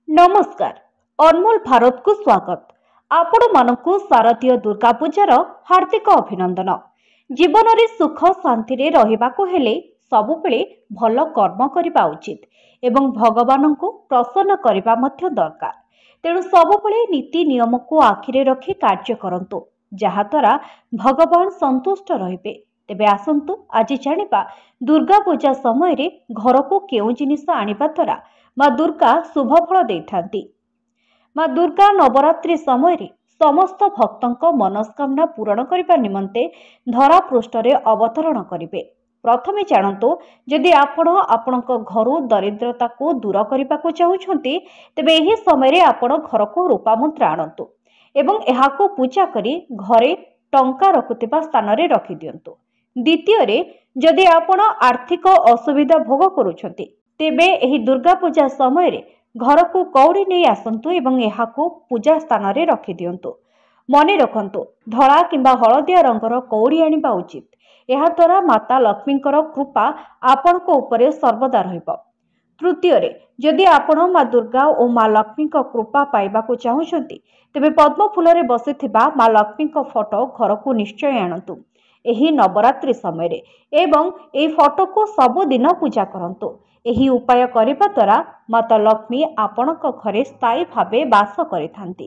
ନମସ୍କାର, ଅନମୋଲ ଭାରତକୁ ସ୍ୱାଗତ। ଆପଣମାନଙ୍କୁ ଶାରଦୀୟ ଦୁର୍ଗା ପୂଜାର ହାର୍ଦ୍ଦିକ ଅଭିନନ୍ଦନ। ଜୀବନରେ ସୁଖ ଶାନ୍ତିରେ ରହିବାକୁ ହେଲେ ସବୁବେଳେ ଭଲ କର୍ମ କରିବା ଉଚିତ ଏବଂ ଭଗବାନଙ୍କୁ ପ୍ରସନ୍ନ କରିବା ମଧ୍ୟ ଦରକାର। ତେଣୁ ସବୁବେଳେ ନୀତି ନିୟମକୁ ଆଖିରେ ରଖି କାର୍ଯ୍ୟ କରନ୍ତୁ, ଯାହାଦ୍ୱାରା ଭଗବାନ ସନ୍ତୁଷ୍ଟ ରହିବେ। ତେବେ ଆସନ୍ତୁ ଆଜି ଜାଣିବା ଦୁର୍ଗା ପୂଜା ସମୟରେ ଘରକୁ କେଉଁ ଜିନିଷ ଆଣିବା ଦ୍ୱାରା ମା ଦୁର୍ଗା ଶୁଭଫଳ ଦେଇଥାନ୍ତି। ମା ଦୁର୍ଗା ନବରାତ୍ରି ସମୟରେ ସମସ୍ତ ଭକ୍ତଙ୍କ ମନସ୍କାମନା ପୂରଣ କରିବା ନିମନ୍ତେ ଧରା ପୃଷ୍ଠରେ ଅବତରଣ କରିବେ। ପ୍ରଥମେ ଜାଣନ୍ତୁ, ଯଦି ଆପଣ ଆପଣଙ୍କ ଘରୁ ଦରିଦ୍ରତାକୁ ଦୂର କରିବାକୁ ଚାହୁଁଛନ୍ତି, ତେବେ ଏହି ସମୟରେ ଆପଣ ଘରକୁ ରୂପା ମୁଦ୍ରା ଆଣନ୍ତୁ ଏବଂ ଏହାକୁ ପୂଜା କରି ଘରେ ଟଙ୍କା ରଖୁଥିବା ସ୍ଥାନରେ ରଖିଦିଅନ୍ତୁ। ଦ୍ୱିତୀୟରେ, ଯଦି ଆପଣ ଆର୍ଥିକ ଅସୁବିଧା ଭୋଗ କରୁଛନ୍ତି, ତେବେ ଏହି ଦୁର୍ଗା ପୂଜା ସମୟରେ ଘରକୁ କଉଡ଼ି ନେଇ ଆସନ୍ତୁ ଏବଂ ଏହାକୁ ପୂଜା ସ୍ଥାନରେ ରଖିଦିଅନ୍ତୁ। ମନେ ରଖନ୍ତୁ, ଧଳା କିମ୍ବା ହଳଦିଆ ରଙ୍ଗର କଉଡ଼ି ଆଣିବା ଉଚିତ। ଏହାଦ୍ୱାରା ମାତା ଲକ୍ଷ୍ମୀଙ୍କର କୃପା ଆପଣଙ୍କ ଉପରେ ସର୍ବଦା ରହିବ। ତୃତୀୟରେ, ଯଦି ଆପଣ ମା ଦୁର୍ଗା ଓ ମା ଲକ୍ଷ୍ମୀଙ୍କ କୃପା ପାଇବାକୁ ଚାହୁଁଛନ୍ତି, ତେବେ ପଦ୍ମ ଫୁଲରେ ବସିଥିବା ମା ଲକ୍ଷ୍ମୀଙ୍କ ଫଟୋ ଘରକୁ ନିଶ୍ଚୟ ଆଣନ୍ତୁ ଏହି ନବରାତ୍ରି ସମୟରେ ଏବଂ ଏହି ଫଟୋକୁ ସବୁଦିନ ପୂଜା କରନ୍ତୁ। ଏହି ଉପାୟ କରିବା ଦ୍ୱାରା ମାତା ଲକ୍ଷ୍ମୀ ଆପଣଙ୍କ ଘରେ ସ୍ଥାୟୀ ଭାବେ ବାସ କରିଥାନ୍ତି।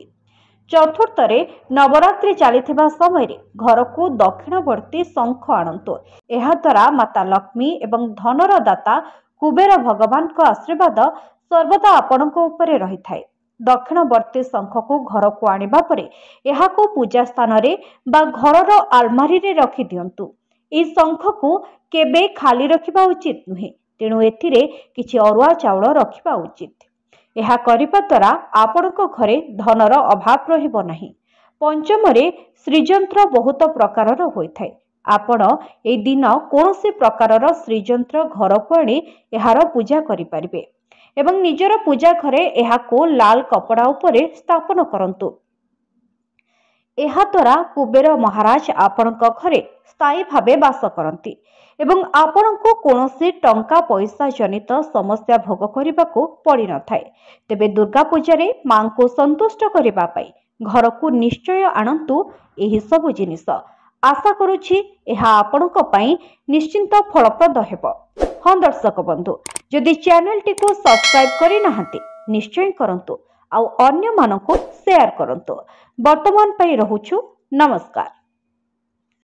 ଚତୁର୍ଥରେ, ନବରାତ୍ରି ଚାଲିଥିବା ସମୟରେ ଘରକୁ ଦକ୍ଷିଣବର୍ତ୍ତୀ ଶଙ୍ଖ ଆଣନ୍ତୁ। ଏହାଦ୍ୱାରା ମାତା ଲକ୍ଷ୍ମୀ ଏବଂ ଧନର ଦାତା କୁବେର ଭଗବାନଙ୍କ ଆଶୀର୍ବାଦ ସର୍ବଦା ଆପଣଙ୍କ ଉପରେ ରହିଥାଏ। ଦକ୍ଷିଣବର୍ତ୍ତୀ ଶଙ୍ଖକୁ ଘରକୁ ଆଣିବା ପରେ ଏହାକୁ ପୂଜା ସ୍ଥାନରେ ବା ଘରର ଆଲମାରିରେ ରଖିଦିଅନ୍ତୁ। ଏହି ଶଙ୍ଖକୁ କେବେ ଖାଲି ରଖିବା ଉଚିତ ନୁହେଁ, ତେଣୁ ଏଥିରେ କିଛି ଅରୁଆ ଚାଉଳ ରଖିବା ଉଚିତ। ଏହା କରିବା ଦ୍ୱାରା ଆପଣଙ୍କ ଘରେ ଧନର ଅଭାବ ରହିବ ନାହିଁ। ପଞ୍ଚମରେ, ଶ୍ରୀଯନ୍ତ୍ର ବହୁତ ପ୍ରକାରର ହୋଇଥାଏ। ଆପଣ ଏହି ଦିନ କୌଣସି ପ୍ରକାରର ଶ୍ରୀଯନ୍ତ୍ର ଘରକୁ ଆଣି ଏହାର ପୂଜା କରିପାରିବେ ଏବଂ ନିଜର ପୂଜା ଘରେ ଏହାକୁ ଲାଲ କପଡ଼ା ଉପରେ ସ୍ଥାପନ କରନ୍ତୁ। ଏହାଦ୍ୱାରା କୁବେର ମହାରାଜ ଆପଣଙ୍କ ଘରେ ସ୍ଥାୟୀ ଭାବେ ବାସ କରନ୍ତି ଏବଂ ଆପଣଙ୍କୁ କୌଣସି ଟଙ୍କା ପଇସା ଜନିତ ସମସ୍ୟା ଭୋଗ କରିବାକୁ ପଡ଼ିନଥାଏ। ତେବେ ଦୁର୍ଗା ପୂଜାରେ ମାଙ୍କୁ ସନ୍ତୁଷ୍ଟ କରିବା ପାଇଁ ଘରକୁ ନିଶ୍ଚୟ ଆଣନ୍ତୁ ଏହି ସବୁ ଜିନିଷ। ଆଶା କରୁଛି ଏହା ଆପଣଙ୍କ ପାଇଁ ନିଶ୍ଚିନ୍ତ ଫଳପ୍ରଦ ହେବ। ହଁ ଦର୍ଶକ ବନ୍ଧୁ, ଯଦି ଚ୍ୟାନେଲଟିକୁ ସବସ୍କ୍ରାଇବ୍ କରିନାହାନ୍ତି ନିଶ୍ଚୟ କରନ୍ତୁ ଆଉ ଅନ୍ୟମାନଙ୍କୁ ସେୟାର କରନ୍ତୁ। ବର୍ତ୍ତମାନ ପାଇଁ ରହୁଛୁ, ନମସ୍କାର।